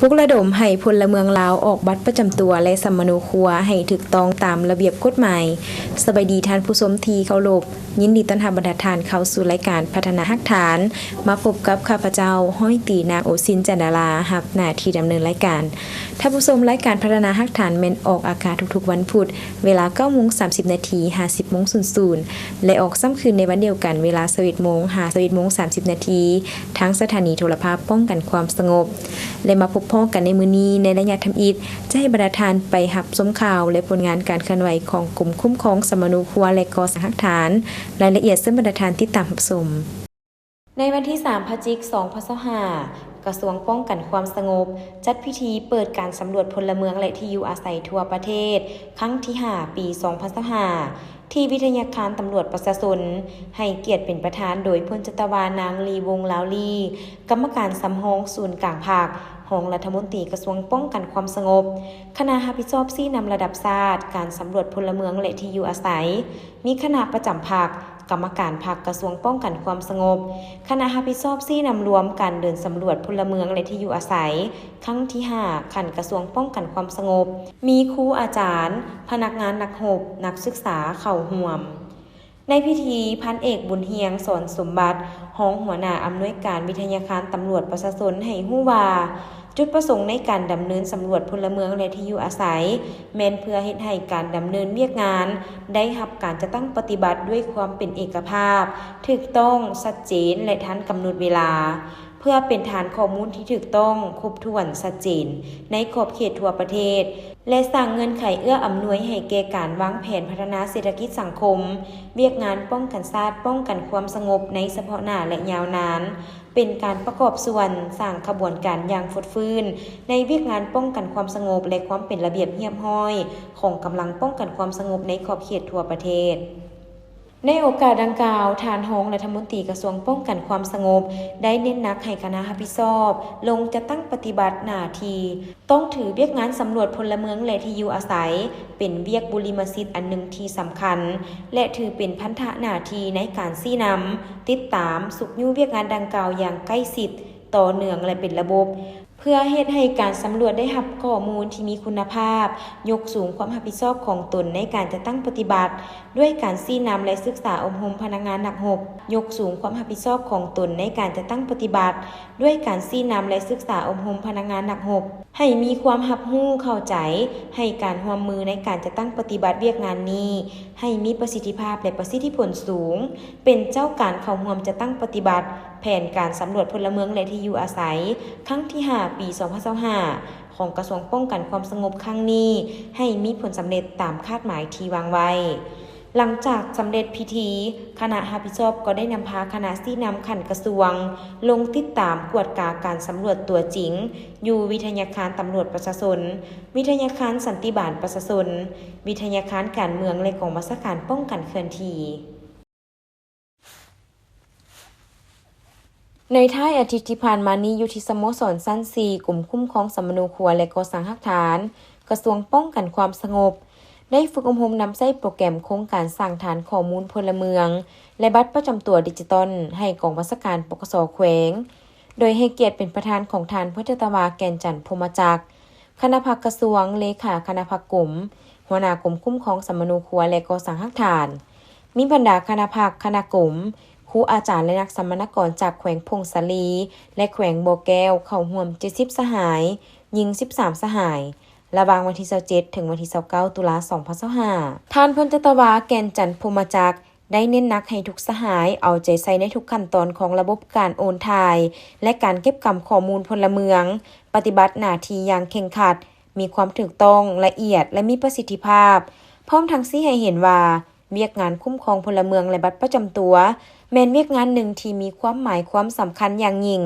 ປຸກລະດົມໃຫ້ພົນລະເມືອງລາວອອກບັດປະຈຳຕົວ ແລະ ສຳມະໂນຄົວໃຫ້ຖືກຕ້ອງຕາມລະບຽບກົດໝາຍ. ສະບາຍດີທ່ານຜູ້ຊົມທີ່ເຄົາລົບ, ຍິນດີຕ້ອນຮັບບັນດາທ່ານເຂົ້າສູ່ລາຍການພັດທະນາຮາກຖານ. ມາພົບກັບຂ້າພະເຈົ້າ ຮ້ອຍຕີ ນາງ ໂອຊິນ ຈັນດາລາ, ຮັບໜ້າທີ່ດຳເນີນລາຍການ. ທ່ານຜູ້ຊົມ, ລາຍການພັດທະນາຮາກຖານແມ່ນອອກອາກາດທຸກໆວັນພຸດ ເວລາເກົ້າໂມງສາມສິບນາທີ ຫາສິບໂມງສູນສູນ ແລະ ອອກຊ້ຳຄືນໃນວັນດຽວກັນ ເວລາຊາວເອັດໂມງ ຫາຊາວເອັດໂມງສາມສິບນາທີ ທາງສະຖານີໂທລະພາບປ້ອງກັນຄວາມສະຫງົບ ແລະ ມາພົບພໍ້ກັນໃນມື້ນີ້ ໃນໄລຍະທຳອິດ ຈະໃຫ້ບັນດາທ່ານໄປຮັບຊົມຂ່າວ ແລະ ຜົນງານການເຄື່ອນໄຫວຂອງກົມຄຸ້ມຄອງສຳມະໂນຄົວ ແລະ ກໍ່ສ້າງຮາກຖານ. ລາຍລະອຽດເຊີນບັນດາທ່ານຕິດຕາມຮັບຊົມ. ໃນວັນທີສາມ ພະຈິກ ສອງພັນຊາວຫ້າ ກະຊວງປ້ອງກັນຄວາມສະຫງົບ ຈັດພິທີເປີດການສຳຫຼວດພົນລະເມືອງ ແລະ ທີ່ຢູ່ອາໄສທົ່ວປະເທດ ຄັ້ງທີຫ້າ ປີສອງພັນຊາວຫ້າ ທີ່ວິທະຍາຄານຕຳຫຼວດປະຊາຊົນ, ໃຫ້ກຽດເປັນປະທານໂດຍພົນຈັດຕະວານາງ ລີ ວົງລາວລີ, ກຳມະການສຳຮອງສູນກາງພັກ, ຮອງລັດຖະມົນຕີກະຊວງປ້ອງກັນຄວາມສະຫງົບ, ຄະນະຮັບຜິດຊອບຊີ້ນຳລະດັບຊາດ, ການສຳຫຼວດພົນລະເມືອງ ແລະ ທີ່ຢູ່ອາໄສ, ມີຄະນະປະຈຳພັກ, ກຳມະການພັກກະຊວງປ້ອງກັນຄວາມສະຫງົບ, ຄະນະຮັບຜິດຊອບຊີ້ນຳລວມການເດີນສຳຫຼວດພົນລະເມືອງ ແລະ ທີ່ຢູ່ອາໄສ ຄັ້ງທີຫ້າ ຂັ້ນກະຊວງປ້ອງກັນຄວາມສະຫງົບ, ມີຄູອາຈານ, ພະນັກງານນັກຮົບ, ນັກສຶກສາເຂົ້າຮ່ວມ. ໃນພິທີ, ພັນເອກ ບຸນຮຽງ ສອນສົມບັດ, ຮອງຫົວໜ້າອຳນວຍການວິທະຍາຄານຕຳຫຼວດປະຊາຊົນ ໃຫ້ຮູ້ວ່າ, ຈຸດປະສົງໃນການດຳເນີນສຳຫຼວດພົນລະເມືອງ ແລະ ທີ່ຢູ່ອາໄສ ແມ່ນເພື່ອເຮັດໃຫ້ການດຳເນີນວຽກງານໄດ້ຮັບການຈັດຕັ້ງປະຕິບັດດ້ວຍຄວາມເປັນເອກະພາບ, ຖືກຕ້ອງ, ຊັດເຈນ ແລະ ທັນກຳນົດເວລາ, ເພື່ອເປັນຖານຂໍ້ມູນທີ່ຖືກຕ້ອງ, ຄົບຖ້ວນ, ຊັດເຈນ ໃນຂອບເຂດທົ່ວປະເທດ ແລະ ສ້າງເງື່ອນໄຂເອື້ອອຳນວຍໃຫ້ແກ່ການວາງແຜນພັດທະນາເສດຖະກິດສັງຄົມ, ວຽກງານປ້ອງກັນຊາດ, ປ້ອງກັນຄວາມສະຫງົບໃນສະເພາະໜ້າ ແລະ ຍາວນານ, ເປັນການປະກອບສ່ວນສ້າງຂະບວນການຢ່າງຟົດຟື້ນໃນວຽກງານປ້ອງກັນຄວາມສະຫງົບ ແລະ ຄວາມເປັນລະບຽບຮຽບຮ້ອຍຂອງກຳລັງປ້ອງກັນຄວາມສະຫງົບໃນຂອບເຂດທົ່ວປະເທດ. ໃນໂອກາດດັ່ງກ່າວ, ທ່ານຮອງລັດຖະມົນຕີກະຊວງປ້ອງກັນຄວາມສະຫງົບ ໄດ້ເນັ້ນໜັກໃຫ້ຄະນະຮັບຜິດຊອບລົງຈັດຕັ້ງປະຕິບັດໜ້າທີ່ ຕ້ອງຖືວຽກງານສຳຫຼວດພົນລະເມືອງ ແລະ ທີ່ຢູ່ອາໄສ ເປັນວຽກບຸລິມະສິດອັນໜຶ່ງທີ່ສຳຄັນ ແລະ ຖືເປັນພັນທະໜ້າທີ່ໃນການຊີ້ນຳ, ຕິດຕາມ, ຊຸກຍູ້ວຽກງານດັ່ງກ່າວຢ່າງໃກ້ຊິດ, ຕໍ່ເນື່ອງ ແລະ ເປັນລະບົບ, ເພື່ອເຮັດໃຫ້ການສຳຫຼວດໄດ້ຮັບຂໍ້ມູນທີ່ມີຄຸນນະພາບ, ຍົກສູງຄວາມຮັບຜິດຊອບຂອງຕົນໃນການຈັດຕັ້ງປະຕິບັດ ດ້ວຍການຊີ້ນຳ ແລະ ສຶກສາອົບຮົມພະນັກງານນັກຮົບ, ຍົກສູງຄວາມຮັບຜິດຊອບຂອງຕົນໃນການຈັດຕັ້ງປະຕິບັດ ດ້ວຍການຊີ້ນຳ ແລະ ສຶກສາອົບຮົມພະນັກງານນັກຮົບ ໃຫ້ມີຄວາມຮັບຮູ້ເຂົ້າໃຈ, ໃຫ້ການຮ່ວມມືໃນການຈັດຕັ້ງປະຕິບັດວຽກງານນີ້ ໃຫ້ມີປະສິດທິພາບ ແລະ ປະສິດທິຜົນສູງ, ເປັນເຈົ້າການເຂົ້າຮ່ວມຈັດຕັ້ງປະຕິບັດແຜນການສຳຫຼວດພົນລະເມືອງ ແລະ ທີ່ຢູ່ອາໄສ ຄັ້ງທີຫ້າ ປີສອງພັນຊາວຫ້າ ຂອງກະຊວງປ້ອງກັນຄວາມສະຫງົບຄັ້ງນີ້ ໃຫ້ມີຜົນສຳເລັດຕາມຄາດໝາຍທີ່ວາງໄວ້. ຫຼັງຈາກສຳເລັດພິທີ, ຄະນະຮັບຜິດຊອບກໍໄດ້ນຳພາຄະນະຊີ້ນຳຂັ້ນກະຊວງ ລົງຕິດຕາມກວດກາການສຳຫຼວດຕົວຈິງ ຢູ່ວິທະຍາຄານຕຳຫຼວດປະຊາຊົນ, ວິທະຍາຄານສັນຕິບານປະຊາຊົນ, ວິທະຍາຄານການເມືອງ ແລະ ກອງບັນຊາການປ້ອງກັນເຄື່ອນທີ່. ໃນທ້າຍອາທິດທີ່ຜ່ານມານີ້, ຢູ່ທີ່ສະໂມສອນຊັ້ນສີ່ ກົມຄຸ້ມຄອງສຳມະໂນຄົວ ແລະ ກໍ່ສ້າງຮາກຖານ ກະຊວງປ້ອງກັນຄວາມສະຫງົບ ໄດ້ຝຶກອົບຮົມນຳໃຊ້ໂປຣແກຣມໂຄງການສ້າງຖານຂໍ້ມູນພົນລະເມືອງ ແລະ ບັດປະຈຳຕົວດິຈິຕອນ ໃຫ້ກອງບັນຊາການ ປກສ ແຂວງ, ໂດຍໃຫ້ກຽດເປັນປະທານຂອງທ່ານ ພົນຈັດຕະວາ ແກ່ນຈັນ ພົມມະຈັກ, ຄະນະພັກກະຊວງ, ເລຂາຄະນະພັກກົມ, ຫົວໜ້າກົມຄຸ້ມຄອງສຳມະໂນຄົວ ແລະ ກໍ່ສ້າງຮາກຖານ, ມີບັນດາຄະນະພັກ, ຄະນະກົມ, ຄູອາຈານ ແລະ ນັກສຳມະນາກອນຈາກແຂວງຜົ້ງສາລີ ແລະ ແຂວງບໍ່ແກ້ວ ເຂົ້າຮ່ວມເຈັດສິບສະຫາຍ, ຍິງສິບສາມສະຫາຍ, ລະຫວ່າງວັນທີຊາວເຈັດ ເຖິງວັນທີຊາວເກົ້າ ຕຸລາ ສອງພັນຊາວຫ້າ. ທ່ານ ພົນຈັດຕະວາ ແກ່ນຈັນ ພົມມະຈັກ ໄດ້ເນັ້ນໜັກໃຫ້ທຸກສະຫາຍເອົາໃຈໃສ່ໃນທຸກຂັ້ນຕອນຂອງລະບົບການໂອນຖ່າຍ ແລະ ການເກັບກຳຂໍ້ມູນພົນລະເມືອງ, ປະຕິບັດໜ້າທີ່ຢ່າງເຄັ່ງຄັດ, ມີຄວາມຖືກຕ້ອງ, ລະອຽດ ແລະ ມີປະສິດທິພາບ, ພ້ອມທັງຊີ້ໃຫ້ເຫັນວ່າ ວຽກງານຄຸ້ມຄອງພົນລະເມືອງ ແລະ ບັດປະຈຳຕົວ ແມ່ນວຽກງານໜຶ່ງທີ່ມີຄວາມໝາຍຄວາມສຳຄັນຢ່າງຍິ່ງ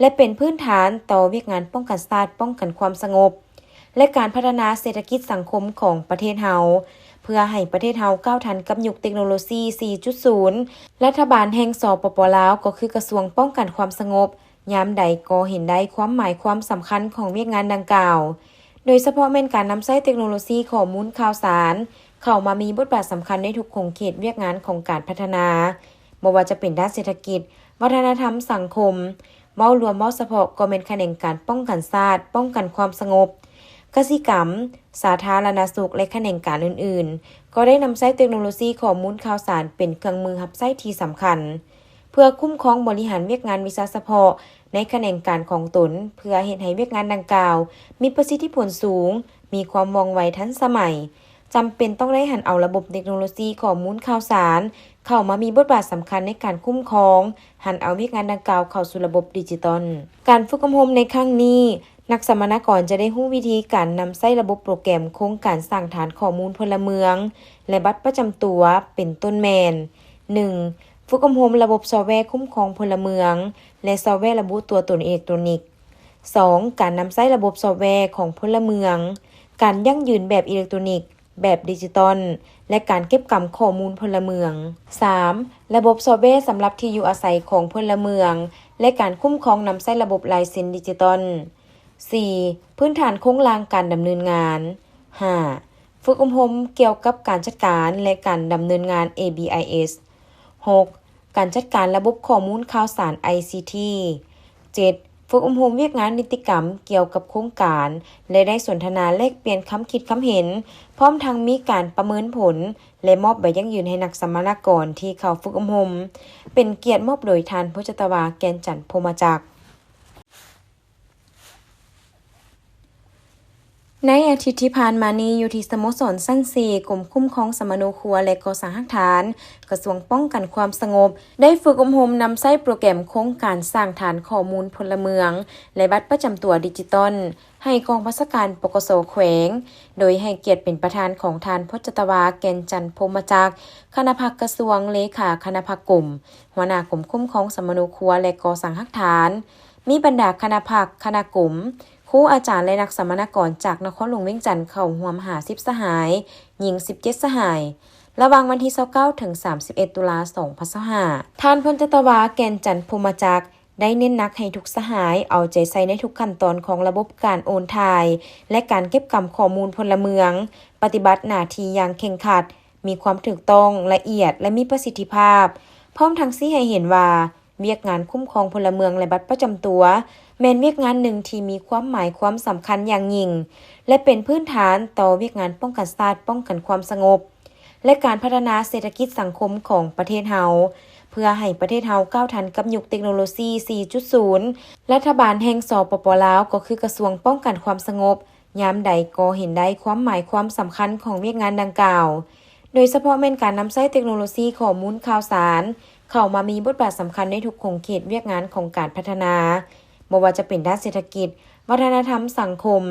ແລະ ເປັນພື້ນຖານຕໍ່ວຽກງານປ້ອງກັນຊາດ, ປ້ອງກັນຄວາມສະຫງົບ ແລະ ການພັດທະນາເສດຖະກິດສັງຄົມຂອງປະເທດເຮົາ. ເພື່ອໃຫ້ປະເທດເຮົາກ້າວທັນກັບຍຸກເຕັກໂນໂລຊີ ສີ່ຈຸດສູນ ລັດຖະບານແຫ່ງ ສປປ ລາວ ກໍຄືກະຊວງປ້ອງກັນຄວາມສະຫງົບ ຍາມໃດກໍເຫັນໄດ້ຄວາມໝາຍຄວາມສຳຄັນຂອງວຽກງານດັ່ງກ່າວ, ໂດຍສະເພາະແມ່ນການນຳໃຊ້ເຕັກໂນໂລຊີຂໍ້ມູນຂ່າວສານເຂົ້າມາມີບົດບາດສຳຄັນໃນທຸກຂົງເຂດວຽກງານຂອງການພັດທະນາ, ບໍ່ວ່າຈະເປັນດ້ານເສດຖະກິດ, ວັດທະນະທຳ, ສັງຄົມ, ເວົ້າລວມເວົ້າສະເພາະກໍແມ່ນຂະແໜງການປ້ອງກັນຊາດ, ປ້ອງກັນຄວາມສະຫງົບ, ກະສິກຳ, ສາທາລະນະສຸກ ແລະ ຂະແໜງການອື່ນໆ ກໍໄດ້ນຳໃຊ້ເຕັກໂນໂລຊີຂໍ້ມູນຂ່າວສານເປັນເຄື່ອງມືຮັບໃຊ້ທີ່ສຳຄັນ ເພື່ອຄຸ້ມຄອງບໍລິຫານວຽກງານວິຊາສະເພາະໃນຂະແໜງການຂອງຕົນ ເພື່ອເຮັດໃຫ້ວຽກງານດັ່ງກ່າວມີປະສິດທິຜົນສູງ, ມີຄວາມວ່ອງໄວທັນສະໄໝ. ຈຳເປັນຕ້ອງໄດ້ຫັນເອົາລະບົບເຕັກໂນໂລຊີຂໍ້ມູນຂ່າວສານເຂົ້າມາມີບົດບາດສຳຄັນໃນການຄຸ້ມຄອງ, ຫັນເອົາວຽກງານດັ່ງກ່າວເຂົ້າສູ່ລະບົບດິຈິຕອນ. ການຝຶກອົບຮົມໃນຄັ້ງນີ້, ນັກສຳມະນາກອນຈະໄດ້ຮູ້ວິທີການນຳໃຊ້ລະບົບໂປຣແກຣມໂຄງການສ້າງຖານຂໍ້ມູນພົນລະເມືອງ ແລະ ບັດປະຈຳຕົວ ເປັນຕົ້ນແມ່ນ ໜຶ່ງ ຝຶກອົບຮົມລະບົບຊອບແວຄຸ້ມຄອງພົນລະເມືອງ ແລະ ຊອບແວລະບຸຕົວຕົນເອເລັກໂຕນິກ. ສອງ ການນຳໃຊ້ລະບົບຊອບແວຂອງພົນລະເມືອງ, ການຢັ້ງຢືນແບບເອເລັກໂຕນິກ, ແບບດິຈິຕອນ ແລະ ການເກັບກຳຂໍ້ມູນພົນລະເມືອງ. ສາມ ລະບົບຊອບແວສຳລັບທີ່ຢູ່ອາໄສຂອງພົນລະເມືອງ ແລະ ການຄຸ້ມຄອງນຳໃຊ້ລະບົບລາຍເຊັນດິຈິຕອນ. ສີ່ ພື້ນຖານໂຄງລ່າງການດຳເນີນງານ. ຫ້າ ຝຶກອົບຮົມກ່ຽວກັບການຈັດການ ແລະ ການດຳເນີນງານ ເອບີໄອເອສ. ຫົກ ການຈັດການລະບົບຂໍ້ມູນຂ່າວສານ ໄອຊີທີ. ເຈັດ ຝຶກອົບຮົມວຽກງານນິຕິກຳກ່ຽວກັບໂຄງການ ແລະ ໄດ້ສົນທະນາແລກປ່ຽນຄຳຄິດຄຳເຫັນ, ພ້ອມທັງມີການປະເມີນຜົນ ແລະ ມອບໃບຢັ້ງຢືນໃຫ້ນັກສຳມະນາກອນທີ່ເຂົ້າຝຶກອົບຮົມ. ເປັນກຽດມອບໂດຍທ່ານພົນຈັດຕະວາ ແກ່ນຈັນ ພົມມະຈັກ. ໃນອາທິດທີ່ຜ່ານມານີ້, ຢູ່ທີ່ສະໂມສອນຊັ້ນສີ່ ກົມຄຸ້ມຄອງສຳມະໂນຄົວ ແລະ ກໍ່ສ້າງຮາກຖານ ກະຊວງປ້ອງກັນຄວາມສະຫງົບ ໄດ້ຝຶກອົບຮົມນຳໃຊ້ໂປຣແກຣມໂຄງການສ້າງຖານຂໍ້ມູນພົນລະເມືອງ ແລະ ບັດປະຈຳຕົວດິຈິຕອນ ໃຫ້ກອງບັນຊາການ ປກສ ແຂວງ, ໂດຍໃຫ້ກຽດເປັນປະທານຂອງທ່ານ ພົດຈັດຕະວາ ແກ່ນຈັນ ພົມມະຈັກ, ຄະນະພັກກະຊວງ, ເລຂາຄະນະພັກກົມ, ຫົວໜ້າກົມຄຸ້ມຄອງສຳມະໂນຄົວ ແລະ ກໍ່ສ້າງຮາກຖານ, ມີບັນດາຄະນະພັກ, ຄະນະກົມ, ຄູອາຈານ ແລະ ນັກສຳມະນາກອນຈາກນະຄອນຫຼວງວຽງຈັນເຂົ້າຮ່ວມຫ້າສິບສະຫາຍ, ຍິງສິບເຈັດສະຫາຍ, ລະຫວ່າງວັນທີຊາວເກົ້າ ເຖິງ ສາມສິບເອັດ ຕຸລາ ສອງພັນຊາວຫ້າ. ທ່ານ ພົນຈັດຕະວາ ແກ່ນຈັນ ພົມມະຈັກ ໄດ້ເນັ້ນໜັກໃຫ້ທຸກສະຫາຍເອົາໃຈໃສ່ໃນທຸກຂັ້ນຕອນຂອງລະບົບການໂອນຖ່າຍ ແລະ ການເກັບກຳຂໍ້ມູນພົນລະເມືອງ, ປະຕິບັດໜ້າທີ່ຢ່າງເຄັ່ງຄັດ, ມີຄວາມຖືກຕ້ອງ, ລະອຽດ ແລະ ມີປະສິດທິພາບ, ພ້ອມທັງຊີ້ໃຫ້ເຫັນວ່າ ວຽກງານຄຸ້ມຄອງພົນລະເມືອງ ແລະ ບັດປະຈຳຕົວ ແມ່ນວຽກງານໜຶ່ງທີ່ມີຄວາມໝາຍຄວາມສຳຄັນຢ່າງຍິ່ງ ແລະ ເປັນພື້ນຖານຕໍ່ວຽກງານປ້ອງກັນຊາດ, ປ້ອງກັນຄວາມສະຫງົບ ແລະ ການພັດທະນາເສດຖະກິດສັງຄົມຂອງປະເທດເຮົາ. ເພື່ອໃຫ້ປະເທດເຮົາກ້າວທັນກັບຍຸກເຕັກໂນໂລຊີ ສີ່ຈຸດສູນ ລັດຖະບານແຫ່ງ ສປປ ລາວ ກໍຄືກະຊວງປ້ອງກັນຄວາມສະຫງົບ ຍາມໃດກໍເຫັນໄດ້ຄວາມໝາຍຄວາມສຳຄັນຂອງວຽກງານດັ່ງກ່າວ, ໂດຍສະເພາະແມ່ນການນຳໃຊ້ເຕັກໂນໂລຊີຂໍ້ມູນຂ່າວສານເຂົ້າມາມີບົດບາດສຳຄັນໃນທຸກຂົງເຂດວຽກງານຂອງການພັດທະນາ, ບໍ່ວ່າຈະເປັນດ້ານເສດຖະກິດ, ວັດທະນະທຳ, ສັງຄົມ,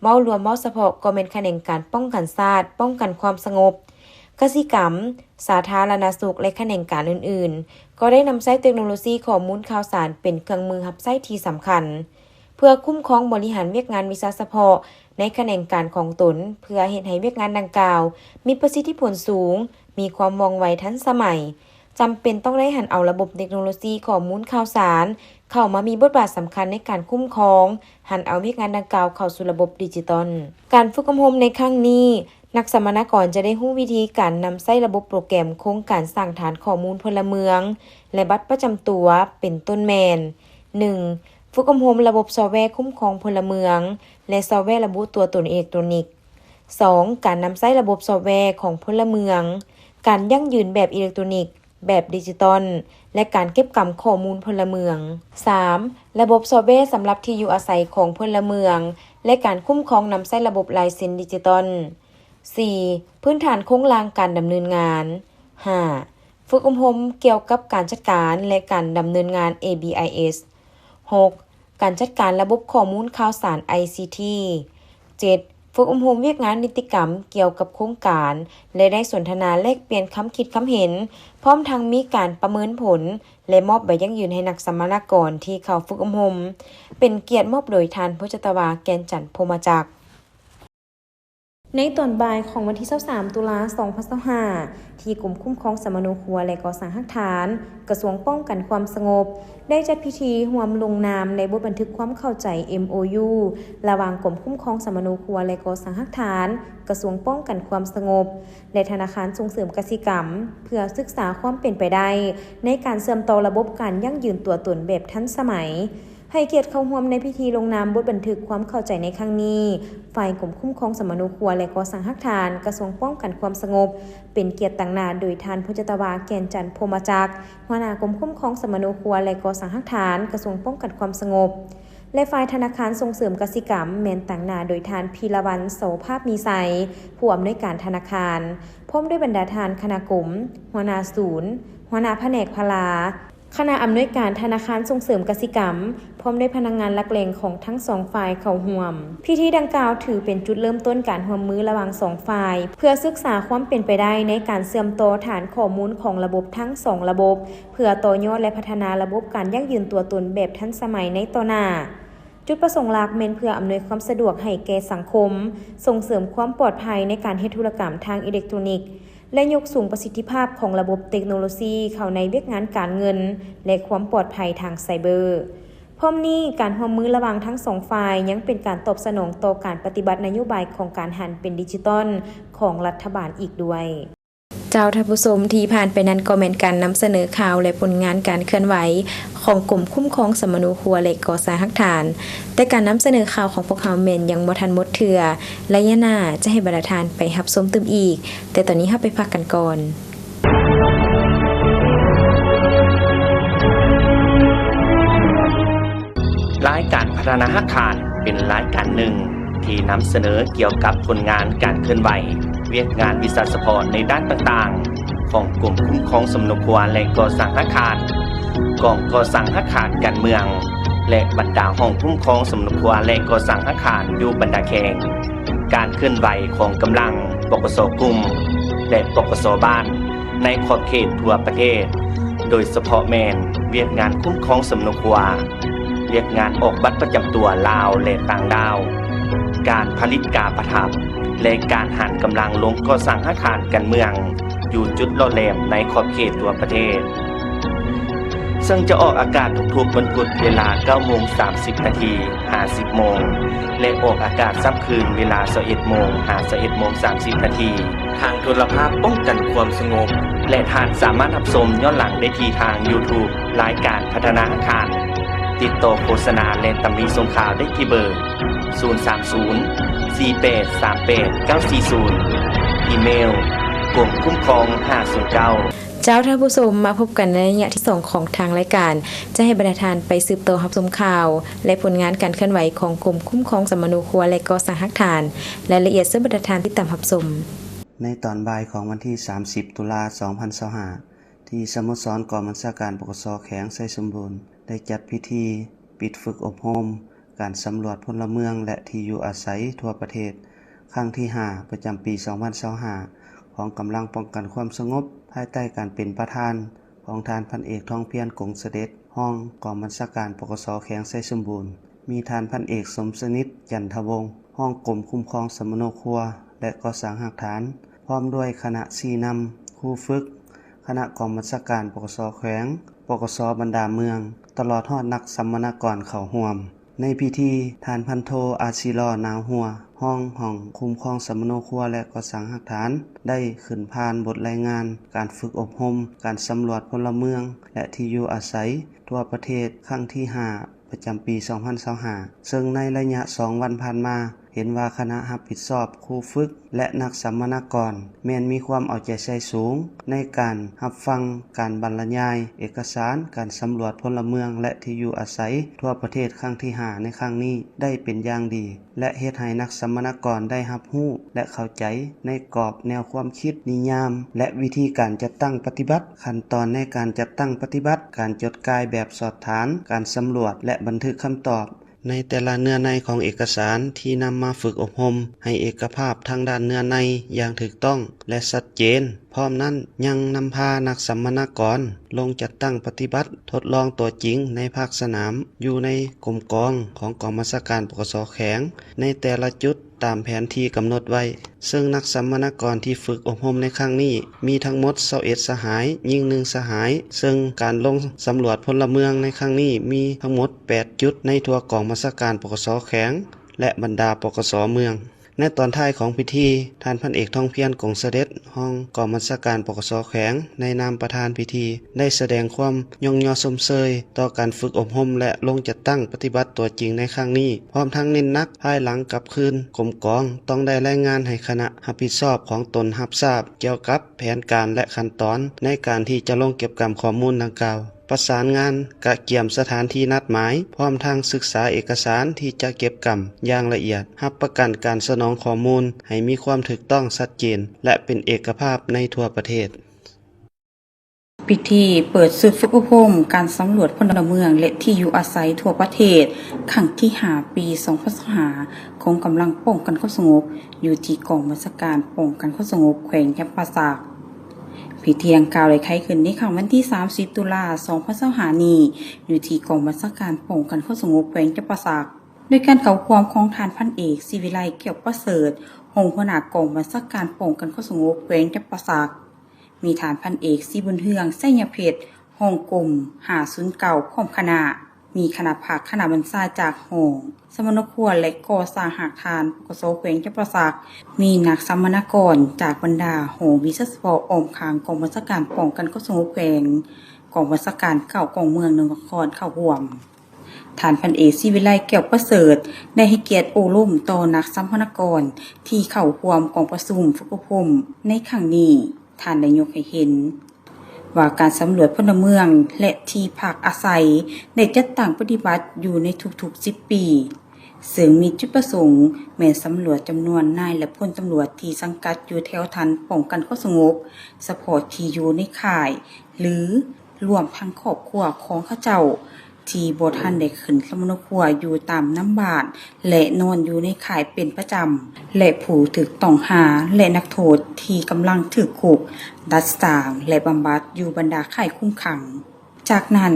ເວົ້າລວມເວົ້າສະເພາະກໍແມ່ນຂະແໜງການປ້ອງກັນຊາດ, ປ້ອງກັນຄວາມສະຫງົບ, ກະສິກຳ, ສາທາລະນະສຸກ ແລະ ຂະແໜງການອື່ນໆ ກໍໄດ້ນຳໃຊ້ເຕັກໂນໂລຊີຂໍ້ມູນຂ່າວສານເປັນເຄື່ອງມືຮັບໃຊ້ທີ່ສຳຄັນ ເພື່ອຄຸ້ມຄອງບໍລິຫານວຽກງານວິຊາສະເພາະໃນຂະແໜງການຂອງຕົນ ເພື່ອເຮັດໃຫ້ວຽກງານດັ່ງກ່າວມີປະສິດທິຜົນສູງ, ມີຄວາມວ່ອງໄວທັນສະໄໝ. ຈຳເປັນຕ້ອງໄດ້ຫັນເອົາລະບົບເຕັກໂນໂລຊີຂໍ້ມູນຂ່າວສານເຂົ້າມາມີບົດບາດສຳຄັນໃນການຄຸ້ມຄອງ, ຫັນເອົາວຽກງານດັ່ງກ່າວເຂົ້າສູ່ລະບົບດິຈິຕອນ. ການຝຶກອົບຮົມໃນຄັ້ງນີ້, ນັກສຳມະນາກອນຈະໄດ້ຮູ້ວິທີການນຳໃຊ້ລະບົບໂປຣແກຣມໂຄງການສ້າງຖານຂໍ້ມູນພົນລະເມືອງ ແລະ ບັດປະຈຳຕົວ ເປັນຕົ້ນແມ່ນ, ໜຶ່ງ ຝຶກອົບຮົມລະບົບຊອບແວຄຸ້ມຄອງພົນລະເມືອງ ແລະ ຊອບແວລະບຸຕົວຕົນເອເລັກໂຕນິກ. ສອງ ການນຳໃຊ້ລະບົບຊອບແວຂອງພົນລະເມືອງ, ການຢັ້ງຢືນແບບເອເລັກໂຕນິກ, ແບບດິຈິຕອນ ແລະ ການເກັບກຳຂໍ້ມູນພົນລະເມືອງ. ສາມ ລະບົບຊອບແວສຳລັບທີ່ຢູ່ອາໄສຂອງພົນລະເມືອງ ແລະ ການຄຸ້ມຄອງນຳໃຊ້ລະບົບລາຍເຊັນດິຈິຕອນ. ສີ່ ພື້ນຖານໂຄງລ່າງການດຳເນີນງານ. ຫ້າ ຝຶກອົບຮົມກ່ຽວກັບການຈັດການ ແລະ ການດຳເນີນງານ ເອບີໄອເອສ. ຫົກ ການຈັດການລະບົບຂໍ້ມູນຂ່າວສານ ໄອຊີທີ. ເຈັດ ຝຶກອົບຮົມວຽກງານນິຕິກຳກ່ຽວກັບໂຄງການ ແລະ ໄດ້ສົນທະນາແລກປ່ຽນຄຳຄິດຄຳເຫັນ, ພ້ອມທັງມີການປະເມີນຜົນ ແລະ ມອບໃບຢັ້ງຢືນໃຫ້ນັກສຳມະນາກອນທີ່ເຂົ້າຝຶກອົບຮົມ. ເປັນກຽດມອບໂດຍທ່ານ ພົດຈັດຕະວາ ແກ່ນຈັນ ພົມມະຈັກ. ໃນຕອນບ່າຍຂອງວັນທີຊາວສາມ ຕຸລາ ສອງພັນຊາວຫ້າ ທີ່ກົມຄຸ້ມຄອງສຳມະໂນຄົວ ແລະ ກໍ່ສ້າງຮາກຖານ ກະຊວງປ້ອງກັນຄວາມສະຫງົບ ໄດ້ຈັດພິທີຮ່ວມລົງນາມໃນບົດບັນທຶກຄວາມເຂົ້າໃຈ ເອັມໂອຢູ ລະຫວ່າງກົມຄຸ້ມຄອງສຳມະໂນຄົວ ແລະ ກໍ່ສ້າງຮາກຖານ ກະຊວງປ້ອງກັນຄວາມສະຫງົບ ແລະ ທະນາຄານສົ່ງເສີມກະສິກຳ ເພື່ອສຶກສາຄວາມເປັນໄປໄດ້ໃນການເຊື່ອມຕໍ່ລະບົບການຢັ້ງຢືນຕົວຕົນແບບທັນສະໄໝ. ໃຫ້ກຽດເຂົ້າຮ່ວມໃນພິທີລົງນາມບົດບັນທຶກຄວາມເຂົ້າໃຈໃນຄັ້ງນີ້, ຝ່າຍກົມຄຸ້ມຄອງສຳມະໂນຄົວ ແລະ ກໍ່ສ້າງຮາກຖານ ກະຊວງປ້ອງກັນຄວາມສະຫງົບ ເປັນກຽດຕາງໜ້າໂດຍທ່ານ ພົນຈັດຕະວາ ແກ່ນຈັນ ພົມມະຈັກ ຫົວໜ້າກົມຄຸ້ມຄອງສຳມະໂນຄົວ ແລະ ກໍ່ສ້າງຮາກຖານ ກະຊວງປ້ອງກັນຄວາມສະຫງົບ ແລະ ຝ່າຍທະນາຄານສົ່ງເສີມກະສິກຳ ແມ່ນຕາງໜ້າໂດຍທ່ານ ພີລະວັນ ໂສພາບມີໄຊ ຜູ້ອຳນວຍການທະນາຄານ ພ້ອມດ້ວຍບັນດາທ່ານຄະນະກົມ, ຫົວໜ້າສູນ, ຫົວໜ້າພະແນກພະລາ, ຄະນະອຳນວຍການທະນາຄານສົ່ງເສີມກະສິກຳ ພ້ອມດ້ວຍພະນັກງານຫຼັກແຫຼ່ງຂອງທັງສອງຝ່າຍເຂົ້າຮ່ວມ. ພິທີດັ່ງກ່າວຖືເປັນຈຸດເລີ່ມຕົ້ນການຮ່ວມມືລະຫວ່າງສອງຝ່າຍ ເພື່ອສຶກສາຄວາມເປັນໄປໄດ້ໃນການເຊື່ອມຕໍ່ຖານຂໍ້ມູນຂອງລະບົບທັງສອງລະບົບ ເພື່ອຕໍ່ຍອດ ແລະ ພັດທະນາລະບົບການຢັ້ງຢືນຕົວຕົນແບບທັນສະໄໝໃນຕໍ່ໜ້າ. ຈຸດປະສົງຫຼັກແມ່ນເພື່ອອຳນວຍຄວາມສະດວກໃຫ້ແກ່ສັງຄົມ, ສົ່ງເສີມຄວາມປອດໄພໃນການເຮັດທຸລະກຳທາງອີເລັກໂຕຣນິກ ແລະ ຍົກສູງປະສິດທິພາບຂອງລະບົບເຕັກໂນໂລຊີເຂົ້າໃນວຽກງານການເງິນ ແລະ ຄວາມປອດໄພທາງໄຊເບີ. ພ້ອມນີ້, ການຮ່ວມມືລະຫວ່າງທັງສອງຝ່າຍຍັງເປັນການຕອບສະໜອງຕໍ່ການປະຕິບັດນະໂຍບາຍຂອງການຫັນເປັນດິຈິຕອນຂອງລັດຖະບານອີກດ້ວຍ. ເຈົ້າທ່ານຜູ້ຊົມ, ທີ່ຜ່ານໄປນັ້ນກໍແມ່ນການນຳສະເໜີຂ່າວ ແລະ ຜົນງານການເຄື່ອນໄຫວຂອງກົມຄຸ້ມຄອງສຳມະໂນຄົວ ແລະ ກໍ່ສ້າງຮາກຖານ. ແຕ່ການນຳສະເໜີຂ່າວຂອງພວກເຮົາແມ່ນຍັງບໍ່ທັນໝົດເທື່ອ, ໄລຍະໜ້າຈະໃຫ້ບັນດາທ່ານໄປຮັບຊົມຕື່ມອີກ, ແຕ່ຕອນນີ້ເຮົາໄປພັກກັນກ່ອນ. ລາຍການພັດທະນາຮາກຖານເປັນລາຍການໜຶ່ງທີ່ນຳສະເໜີກ່ຽວກັບຜົນງານການເຄື່ອນໄຫວ, ວຽກງານວິຊາສະເພາະໃນດ້ານຕ່າງໆ ຂອງກົມຄຸ້ມຄອງສຳມະໂນຄົວ ແລະ ກໍ່ສ້າງຮາກຖານ, ກອງກໍ່ສ້າງຮາກຖານການເມືອງ ແລະ ບັນດາຫ້ອງຄຸ້ມຄອງສຳມະໂນຄົວ ແລະ ກໍ່ສ້າງຮາກຖານຢູ່ບັນດາແຂວງ, ການເຄື່ອນໄຫວຂອງກຳລັງ ປກສ ກຸ່ມ ແລະ ປກສ ບ້ານ ໃນຂອບເຂດທົ່ວປະເທດ, ໂດຍສະເພາະແມ່ນວຽກງານຄຸ້ມຄອງສຳມະໂນຄົວ, ວຽກງານອອກບັດປະຈຳຕົວລາວ ແລະ ຕ່າງດ້າວ, ການຜະລິດກາປະທັບ ແລະ ການຫັນກຳລັງລົງກໍ່ສ້າງຮາກຖານການເມືອງ ຢູ່ຈຸດຫຼໍ່ແຫຼມໃນຂອບເຂດທົ່ວປະເທດ. ເຊິ່ງຈະອອກອາກາດທຸກໆວັນພຸດເວລາເກົ້າໂມງສາມສິບນາທີ ຫາສິບໂມງ ແລະ ອອກອາກາດຊ້ຳຄືນເວລາຊາວເອັດໂມງ ຫາຊາວເອັດໂມງສາມສິບນາທີ ທາງໂທລະພາບປ້ອງກັນຄວາມສະຫງົບ ແລະ ທ່ານສາມາດຮັບຊົມຍ້ອນຫຼັງໄດ້ທີ່ທາງ YouTube ລາຍການພັດທະນາຮາກຖານ. ຕິດຕໍ່ໂຄສະນາ ແລະ ຕຳໜິສົ່ງຂ່າວໄດ້ທີ່ເບີ ສູນສາມສູນ ສີ່ແປດສາມແປດເກົ້າສີ່ສູນ, ອີເມວ ກົມຄຸ້ມຄອງຫ້າສູນເກົ້າ. ເຈົ້າທ່ານຜູ້ຊົມ, ມາພົບກັນໃນໄລຍະທີສອງຂອງທາງລາຍການ. ຈະໃຫ້ບັນດາທ່ານໄປສືບຕໍ່ຮັບຊົມຂ່າວ ແລະ ຜົນງານການເຄື່ອນໄຫວຂອງກົມຄຸ້ມຄອງສຳມະໂນຄົວ ແລະ ກໍ່ສ້າງຮາກຖານ. ລາຍລະອຽດເຊີນບັນດາທ່ານຕິດຕາມຮັບຊົມ. ໃນຕອນບ່າຍຂອງວັນທີສາມສິບ ຕຸລາ ສອງພັນຊາວຫ້າ ທີ່ສະໂມສອນກອງບັນຊາການ ປກສ ແຂວງໄຊສົມບູນ ໄດ້ຈັດພິທີປິດຝຶກອົບຮົມ ການສຳຫຼວດພົນລະເມືອງ ແລະ ທີ່ຢູ່ອາໄສທົ່ວປະເທດ ຄັ້ງທີຫ້າ ປະຈຳປີສອງພັນຊາວຫ້າ ຂອງກຳລັງປ້ອງກັນຄວາມສະຫງົບ ພາຍໃຕ້ການເປັນປະທານຂອງທ່ານພັນເອກ ທອງພຽນ ກົງສະເດັດ ຮອງກອງບັນຊາການ ປກສ ແຂວງໄຊສົມບູນ, ມີທ່ານພັນເອກ ສົມສະໜິດ ຈັນທະວົງ ຮອງກົມຄຸ້ມຄອງສຳມະໂນຄົວ ແລະ ກໍ່ສ້າງຮາກຖານ, ພ້ອມດ້ວຍຄະນະຊີ້ນຳ, ຄູຝຶກ, ຄະນະກອງບັນຊາການ ປກສ ແຂວງ, ປກສ ບັນດາເມືອງ, ຕະຫຼອດຮອດນັກສຳມະນາກອນເຂົ້າຮ່ວມ. ໃນພິທີ, ທ່ານພັນໂທ ອາຊີລໍ ນາວຫົວ ຮອງຫ້ອງຄຸ້ມຄອງສຳມະໂນຄົວ ແລະ ກໍ່ສ້າງຮາກຖານ ໄດ້ຂຶ້ນຜ່ານບົດລາຍງານການຝຶກອົບຮົມການສຳຫຼວດພົນລະເມືອງ ແລະ ທີ່ຢູ່ອາໄສທົ່ວປະເທດ ຄັ້ງທີຫ້າ ປະຈຳປີສອງພັນຊາວຫ້າ ເຊິ່ງໃນໄລຍະສອງວັນຜ່ານມາ ເຫັນວ່າຄະນະຮັບຜິດຊອບ, ຄູຝຶກ ແລະ ນັກສຳມະນາກອນ ແມ່ນມີຄວາມເອົາໃຈໃສ່ສູງໃນການຮັບຟັງການບັນລະຍາຍເອກະສານການສຳຫຼວດພົນລະເມືອງ ແລະ ທີ່ຢູ່ອາໄສທົ່ວປະເທດຄັ້ງທີຫ້າ ໃນຄັ້ງນີ້ໄດ້ເປັນຢ່າງດີ ແລະ ເຮັດໃຫ້ນັກສຳມະນາກອນໄດ້ຮັບຮູ້ ແລະ ເຂົ້າໃຈໃນກອບແນວຄວາມຄິດ, ນິຍາມ ແລະ ວິທີການຈັດຕັ້ງປະຕິບັດ, ຂັ້ນຕອນໃນການຈັດຕັ້ງປະຕິບັດ, ການຈົດກ່າຍແບບສອດຖານ, ການສຳຫຼວດ ແລະ ບັນທຶກຄຳຕອບ ໃນແຕ່ລະເນື້ອໃນຂອງເອກະສານທີ່ນຳມາຝຶກອົບຮົມໃຫ້ເອກະພາບທາງດ້ານເນື້ອໃນຢ່າງຖືກຕ້ອງ ແລະ ຊັດເຈນ. ພ້ອມນັ້ນຍັງນຳພານັກສຳມະນາກອນ ລົງຈັດຕັ້ງປະຕິບັດທົດລອງຕົວຈິງໃນພາກສະໜາມ ຢູ່ໃນກົມກອງຂອງກອງບັນຊາການ ປກສ ແຂວງ ໃນແຕ່ລະຈຸດຕາມແຜນທີ່ກຳນົດໄວ້, ເຊິ່ງນັກສຳມະນາກອນທີ່ຝຶກອົບຮົມໃນຄັ້ງນີ້ ມີທັງໝົດຊາວເອັດສະຫາຍ, ຍິງໜຶ່ງສະຫາຍ, ເຊິ່ງການລົງສຳຫຼວດພົນລະເມືອງໃນຄັ້ງນີ້ ມີທັງໝົດແປດຈຸດໃນທົ່ວກອງບັນຊາການ ປກສ ແຂວງ ແລະ ບັນດາ ປກສ ເມືອງ. ໃນຕອນທ້າຍຂອງພິທີ, ທ່ານພັນເອກ ທອງພຽນ ກົງສະເດັດ ຮອງກອງບັນຊາການ ປກສ ແຂວງ ໃນນາມປະທານພິທີ ໄດ້ສະແດງຄວາມຍ້ອງຍໍຊົມເຊີຍຕໍ່ການຝຶກອົບຮົມ ແລະ ລົງຈັດຕັ້ງປະຕິບັດຕົວຈິງໃນຄັ້ງນີ້, ພ້ອມທັງເນັ້ນໜັກ ພາຍຫຼັງກັບຄືນກົມກອງ ຕ້ອງໄດ້ລາຍງານໃຫ້ຄະນະຮັບຜິດຊອບຂອງຕົນຮັບຊາບ ກ່ຽວກັບແຜນການ ແລະ ຂັ້ນຕອນໃນການທີ່ຈະລົງເກັບກຳຂໍ້ມູນດັ່ງກ່າວ. ປະສານງານກະກຽມສະຖານທີ່ນັດໝາຍ, ພ້ອມທັງສຶກສາເອກະສານທີ່ຈະເກັບກຳຢ່າງລະອຽດ, ຮັບປະກັນການສະໜອງຂໍ້ມູນໃຫ້ມີຄວາມຖືກຕ້ອງ, ຊັດເຈນ ແລະ ເປັນເອກະພາບໃນທົ່ວປະເທດ. ພິທີເປີດຊຸດຝຶກອົບຮົມການສຳຫຼວດພົນລະເມືອງ ແລະ ທີ່ຢູ່ອາໄສທົ່ວປະເທດ ຄັ້ງທີຫ້າ ປີສອງພັນຊາວຫ້າ ຂອງກຳລັງປ້ອງກັນຄວາມສະຫງົບ ຢູ່ທີ່ກອງບັນຊາການປ້ອງກັນຄວາມສະຫງົບແຂວງຈຳປາສັກ. ພິທີດັ່ງກ່າວໄດ້ໄຂຂຶ້ນໃນຄ່ຳວັນທີສາມສິບ ຕຸລາ ສອງພັນຊາວຫ້ານີ້ ຢູ່ທີ່ກອງບັນຊາການປ້ອງກັນຄວາມສະຫງົບແຂວງຈຳປາສັກ ໂດຍການເຂົ້າຮ່ວມຂອງທ່ານພັນເອກ ສີວິໄລ ແກ້ວປະເສີດ ຮອງຫົວໜ້າກອງບັນຊາການປ້ອງກັນຄວາມສະຫງົບແຂວງຈຳປາສັກ, ມີທ່ານພັນເອກ ສີບຸນເຮືອງ ໄຊຍະເພັດ ຮອງກົມຫ້າສູນເກົ້າ ພ້ອມຄະນະ, ມີຄະນະພັກຄະນະບັນຊາຈາກຫ້ອງສຳມະນາຄົວ ແລະ ກໍ່ສ້າງຮາກຖານ ປກສ ແຂວງຈຳປາສັກ, ມີນັກສຳມະນາກອນຈາກບັນດາຫ້ອງວິຊາສະເພາະອ້ອມຂ້າງກອງບັນຊາການປ້ອງກັນຄວາມສະຫງົບແຂວງ, ກອງບັນຊາການເກົ້າ ກອງເມືອງ ໜຶ່ງນະຄອນ ເຂົ້າຮ່ວມ. ທ່ານພັນເອກ ສີວິໄລ ແກ້ວປະເສີດ ໄດ້ໃຫ້ກຽດໂອ້ລົມຕໍ່ນັກສຳມະນາກອນທີ່ເຂົ້າຮ່ວມກອງປະຊຸມຝຶກອົບຮົມໃນຄັ້ງນີ້. ທ່ານໄດ້ຍົກໃຫ້ເຫັນວ່າການສຳຫຼວດພົນລະເມືອງ ແລະ ທີ່ພັກອາໄສ ໄດ້ຈັດຕັ້ງປະຕິບັດຢູ່ໃນທຸກໆສິບປີ, ເຊິ່ງມີຈຸດປະສົງແມ່ນສຳຫຼວດຈຳນວນນາຍ ແລະ ພົນຕຳຫຼວດທີ່ສັງກັດຢູ່ແຖວຖານປ້ອງກັນຄວາມສະຫງົບ ສະເພາະທີ່ຢູ່ໃນຄ້າຍ ຫຼື ລວມທັງຄອບຄົວຂອງເຂົາເຈົ້າ ທີ່ບໍ່ທັນໄດ້ຂຶ້ນສຳມະນາຄົວຢູ່ຕາມນຳບ້ານ ແລະ ນອນຢູ່ໃນຄ້າຍເປັນປະຈຳ ແລະ ຜູ້ຖືກຕ້ອງຫາ ແລະ ນັກໂທດທີ່ກຳລັງຖືກຄຸກ ດັດສ້າງ ແລະ ບຳບັດຢູ່ບັນດາຄ້າຍຄຸມຂັງ. ຈາກນັ້ນ,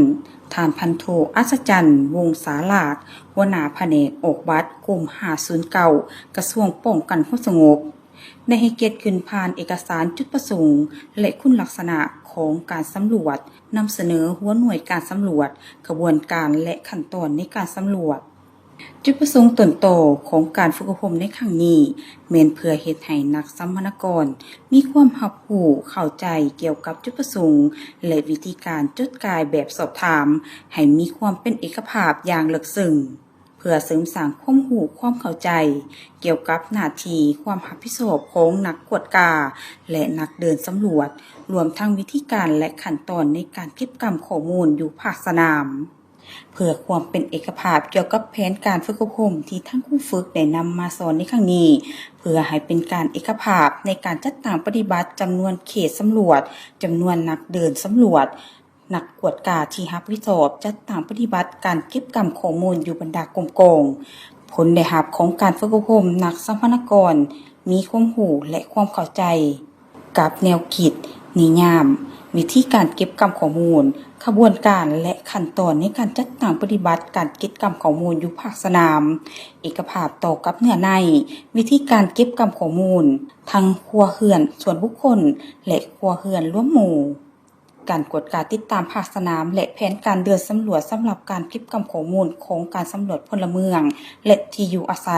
ທ່ານພັນໂທ ອັດສະຈັນ ວົງສາລາດ ຫົວໜ້າພະແນກອອກບັດ ກົມຫ້າສູນເກົ້າ ກະຊວງປ້ອງກັນຄວາມສະຫງົບ ໄດ້ໃຫ້ກຽດຂຶ້ນຜ່ານເອກະສານຈຸດປະສົງ ແລະ ຄຸນລັກສະນະຂອງການສຳຫຼວດ, ນຳສະເໜີຫົວໜ່ວຍການສຳຫຼວດ, ຂະບວນການ ແລະ ຂັ້ນຕອນໃນການສຳຫຼວດ. ຈຸດປະສົງຕົ້ນຕໍຂອງການຝຶກອົບຮົມໃນຄັ້ງນີ້ ແມ່ນເພື່ອເຮັດໃຫ້ນັກສຳມະນາກອນມີຄວາມຮັບຮູ້ເຂົ້າໃຈກ່ຽວກັບຈຸດປະສົງ ແລະ ວິທີການຈົດກ່າຍແບບສອບຖາມ ໃຫ້ມີຄວາມເປັນເອກະພາບຢ່າງເລິກເຊິ່ງ. ເພື່ອເສີມສ້າງຄວາມຮູ້ຄວາມເຂົ້າໃຈກ່ຽວກັບໜ້າທີ່ຄວາມຮັບຜິດຊອບຂອງນັກກວດກາ ແລະ ນັກເດີນສຳຫຼວດ, ລວມທັງວິທີການ ແລະ ຂັ້ນຕອນໃນການເກັບກຳຂໍ້ມູນຢູ່ພາກສະໜາມ, ເພື່ອຄວາມເປັນເອກະພາບກ່ຽວກັບແຜນການຝຶກອົບຮົມທີ່ທາງຄູຝຶກໄດ້ນຳມາສອນໃນຄັ້ງນີ້, ເພື່ອໃຫ້ເປັນການເອກະພາບໃນການຈັດຕັ້ງປະຕິບັດຈຳນວນເຂດສຳຫຼວດ, ຈຳນວນນັກເດີນສຳຫຼວດ, ນັກກວດກາທີ່ຮັບຜິດຊອບຈັດຕັ້ງປະຕິບັດການເກັບກຳຂໍ້ມູນຢູ່ບັນດາກົມກອງ. ຜົນໄດ້ຮັບຂອງການຝຶກອົບຮົມນັກສຳມະນາກອນມີຄວາມຮູ້ ແລະ ຄວາມເຂົ້າໃຈກັບແນວຄິດ, ນິຍາມ, ວິທີການເກັບກຳຂໍ້ມູນ, ຂະບວນການ ແລະ ຂັ້ນຕອນໃນການຈັດຕັ້ງປະຕິບັດການເກັບກຳຂໍ້ມູນຢູ່ພາກສະໜາມ, ເອກະພາບຕໍ່ກັບເນື້ອໃນ, ວິທີການເກັບກຳຂໍ້ມູນທັງຄົວເຮືອນສ່ວນບຸກຄົນ ແລະ ຄົວເຮືອນລວມໝູ່. ການກວດກາຕິດຕາມພາກສະໜາມ ແລະ ແຜນການເດີນສຳຫຼວດສຳລັບການເກັບກຳຂໍ້ມູນຂອງການສຳຫຼວດພົນລະເມືອງ ແລະ ທີ່ຢູ່ອາໄສ.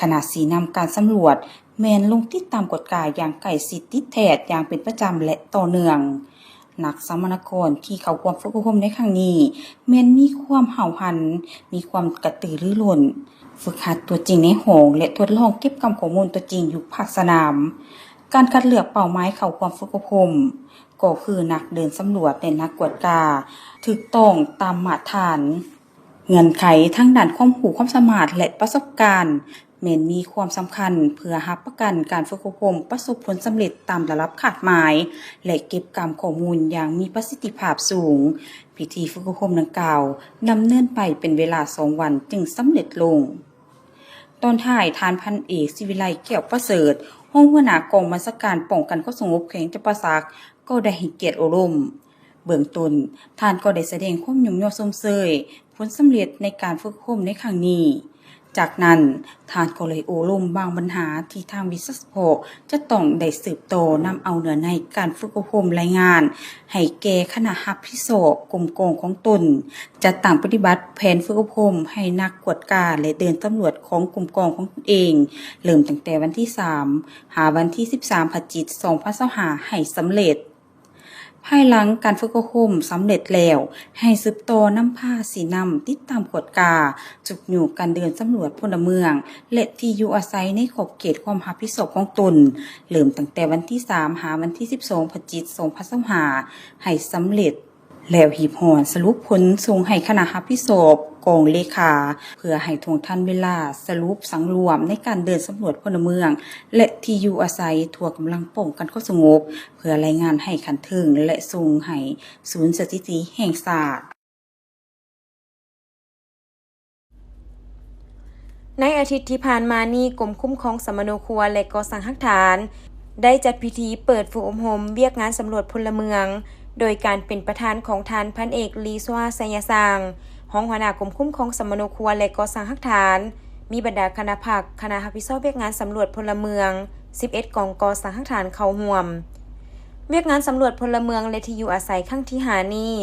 ຄະນະຊີ້ນຳການສຳຫຼວດແມ່ນລົງຕິດຕາມກວດກາຢ່າງໃກ້ຊິດຕິດແທດຢ່າງເປັນປະຈຳ ແລະ ຕໍ່ເນື່ອງ. ນັກສຳມະນາກອນທີ່ເຂົ້າຮ່ວມຝຶກອົບຮົມໃນຄັ້ງນີ້ ແມ່ນມີຄວາມຫ້າວຫັນ, ມີຄວາມກະຕືລືລົ້ນ, ຝຶກຫັດຕົວຈິງໃນຫ້ອງ ແລະ ທົດລອງເກັບກຳຂໍ້ມູນຕົວຈິງຢູ່ພາກສະໜາມ. ການຄັດເລືອກເປົ້າໝາຍເຂົ້າຮ່ວມຝຶກອົບຮົມ ກໍຄືນັກເດີນສຳຫຼວດ ແລະ ນັກກວດກາ ຖືກຕ້ອງຕາມມາດຖານ. ເງື່ອນໄຂທາງດ້ານຄວາມຮູ້ຄວາມສາມາດ ແລະ ປະສົບການ ແມ່ນມີຄວາມສຳຄັນເພື່ອຮັບປະກັນການຝຶກອົບຮົມປະສົບຜົນສຳເລັດຕາມລະດັບຄາດໝາຍ ແລະ ເກັບກຳຂໍ້ມູນຢ່າງມີປະສິດທິພາບສູງ. ພິທີຝຶກອົບຮົມດັ່ງກ່າວດຳເນີນໄປເປັນເວລາສອງວັນຈຶ່ງສຳເລັດລົງ. ຕອນທ້າຍ, ທ່ານພັນເອກ ສີວິໄລ ແກ້ວປະເສີດ ຮອງຫົວໜ້າກອງບັນຊາການປ້ອງກັນຄວາມສະຫງົບແຂວງຈຳປາສັກ ກໍໄດ້ໃຫ້ກຽດໂອ້ລົມ ເບື້ອງຕົ້ນ, ທ່ານກໍໄດ້ສະແດງຄວາມຍ້ອງຍໍຊົມເຊີຍຜົນສຳເລັດໃນການຝຶກອົບຮົມໃນຄັ້ງນີ້. ຈາກນັ້ນ, ທ່ານກໍໄດ້ໂອ້ລົມບາງບັນຫາທີ່ທາງວິຊາສະເພາະຈະຕ້ອງໄດ້ສືບຕໍ່ນຳເອົາເນື້ອໃນການຝຶກອົບຮົມລາຍງານໃຫ້ແກ່ຄະນະຮັບຜິດຊອບກົມກອງຂອງຕົນ, ຈັດຕັ້ງປະຕິບັດແຜນຝຶກອົບຮົມໃຫ້ນັກກວດກາ ແລະ ເດີນສຳຫຼວດຂອງກົມກອງຂອງຕົນເອງ, ເລີ່ມຕັ້ງແຕ່ວັນທີສາມ ຫາວັນທີສິບສາມ ພະຈິກ ສອງພັນຊາວຫ້າ ໃຫ້ສຳເລັດ. ພາຍຫຼັງການຝຶກອົບຮົມສຳເລັດແລ້ວ, ໃຫ້ສືບຕໍ່ນຳພາຊີ້ນຳ, ຕິດຕາມກວດກາ, ຊຸກຍູ້ການເດີນສຳຫຼວດພົນລະເມືອງ ແລະ ທີ່ຢູ່ອາໄສໃນຂອບເຂດຄວາມຮັບຜິດຊອບຂອງຕົນ, ເລີ່ມຕັ້ງແຕ່ວັນທີສາມ ຫາວັນທີສິບສອງ ພະຈິກ ສອງພັນຊາວຫ້າ ໃຫ້ສຳເລັດ. ແລ້ວຮີບຮ້ອນສະຫຼຸບຜົນສົ່ງໃຫ້ຄະນະຮັບຜິດຊອບກອງເລຂາ ເພື່ອໃຫ້ທ່ວງທັນເວລາສະຫຼຸບສັງລວມໃນການເດີນສຳຫຼວດພົນລະເມືອງ ແລະ ທີ່ຢູ່ອາໄສທົ່ວກຳລັງປ້ອງກັນຄວາມສະຫງົບ ເພື່ອລາຍງານໃຫ້ຂັ້ນເທິງ ແລະ ສົ່ງໃຫ້ສູນສະຖິຕິແຫ່ງຊາດ. ໃນອາທິດທີ່ຜ່ານມານີ້, ກົມຄຸ້ມຄອງສຳມະໂນຄົວ ແລະ ກໍ່ສ້າງຮາກຖານ ໄດ້ຈັດພິທີເປີດຝຶກອົບຮົມວຽກງານສຳຫຼວດພົນລະເມືອງ ໂດຍການເປັນປະທານຂອງທ່ານ ພັນເອກ ລີຊວາ ໄຊຍະສ້າງ ຮອງຫົວໜ້າກົມຄຸ້ມຄອງສຳມະໂນຄົວ ແລະ ກໍ່ສ້າງຮາກຖານ, ມີບັນດາຄະນະພັກ, ຄະນະຮັບຜິດຊອບວຽກງານສຳຫຼວດພົນລະເມືອງ ສິບເອັດກອງກໍ່ສ້າງຮາກຖານເຂົ້າຮ່ວມ. ວຽກງານສຳຫຼວດພົນລະເມືອງ ແລະ ທີ່ຢູ່ອາໄສຄັ້ງທີຫ້ານີ້,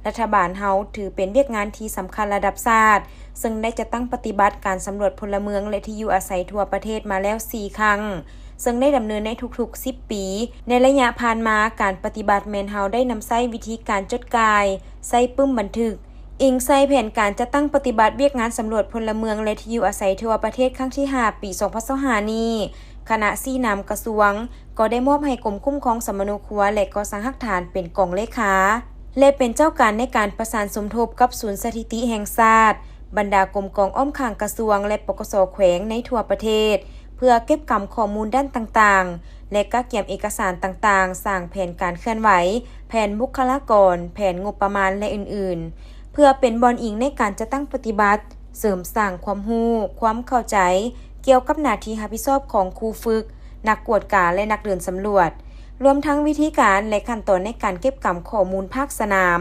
ລັດຖະບານເຮົາຖືເປັນວຽກງານທີ່ສຳຄັນລະດັບຊາດ, ເຊິ່ງໄດ້ຈັດຕັ້ງປະຕິບັດການສຳຫຼວດພົນລະເມືອງ ແລະ ທີ່ຢູ່ອາໄສທົ່ວປະເທດມາແລ້ວສີ່ຄັ້ງ, ເຊິ່ງໄດ້ດຳເນີນໃນທຸກໆສິບປີ. ໃນໄລຍະຜ່ານມາ, ການປະຕິບັດແມ່ນເຮົາໄດ້ນຳໃຊ້ວິທີການຈົດກ່າຍ, ໃຊ້ປຶ້ມບັນທຶກ, ອີງໃສ່ແຜນການຈັດຕັ້ງປະຕິບັດວຽກງານສຳຫຼວດພົນລະເມືອງ ແລະ ທີ່ຢູ່ອາໄສທົ່ວປະເທດຄັ້ງທີຫ້າ ປີສອງພັນຊາວຫ້ານີ້, ຄະນະຊີ້ນຳກະຊວງກໍໄດ້ມອບໃຫ້ກົມຄຸ້ມຄອງສຳມະໂນຄົວ ແລະ ກໍ່ສ້າງຮາກຖານເປັນກອງເລຂາ ແລະ ເປັນເຈົ້າການໃນການປະສານສົມທົບກັບສູນສະຖິຕິແຫ່ງຊາດ, ບັນດາກົມກອງອ້ອມຂ້າງກະຊວງ ແລະ ປກສ ແຂວງໃນທົ່ວປະເທດ ເພື່ອເກັບກຳຂໍ້ມູນດ້ານຕ່າງໆ ແລະ ກະກຽມເອກະສານຕ່າງໆ, ສ້າງແຜນການເຄື່ອນໄຫວ, ແຜນບຸກຄະລາກອນ, ແຜນງົບປະມານ ແລະ ອື່ນໆ ເພື່ອເປັນບ່ອນອີງໃນການຈັດຕັ້ງປະຕິບັດ, ເສີມສ້າງຄວາມຮູ້, ຄວາມເຂົ້າໃຈ ກ່ຽວກັບໜ້າທີ່ຮັບຜິດຊອບຂອງຄູຝຶກ, ນັກກວດກາ ແລະ ນັກເດີນສຳຫຼວດ, ລວມທັງວິທີການ ແລະ ຂັ້ນຕອນໃນການເກັບກຳຂໍ້ມູນພາກສະໜາມ,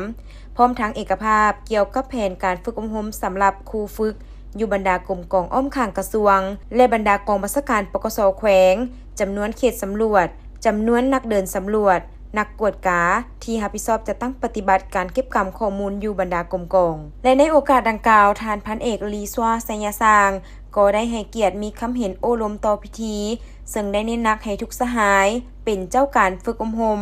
ພ້ອມທັງເອກະພາບກ່ຽວກັບແຜນການຝຶກອົບຮົມສຳລັບຄູຝຶກ ຢູ່ບັນດາກົມກອງອ້ອມຂ້າງກະຊວງ ແລະ ບັນດາກອງບັນຊາການ ປກສ ແຂວງ, ຈຳນວນເຂດສຳຫຼວດ, ຈຳນວນນັກເດີນສຳຫຼວດ, ນັກກວດກາ ທີ່ຮັບຜິດຊອບຈັດຕັ້ງປະຕິບັດການເກັບກຳຂໍ້ມູນຢູ່ບັນດາກົມກອງ. ແລະ ໃນໂອກາດດັ່ງກ່າວ, ທ່ານ ພັນເອກ ລີຊວາ ໄຊຍະສ້າງ ກໍໄດ້ໃຫ້ກຽດມີຄຳເຫັນໂອ້ລົມຕໍ່ພິທີ, ເຊິ່ງໄດ້ເນັ້ນໜັກໃຫ້ທຸກສະຫາຍເປັນເຈົ້າການຝຶກອົບຮົມ,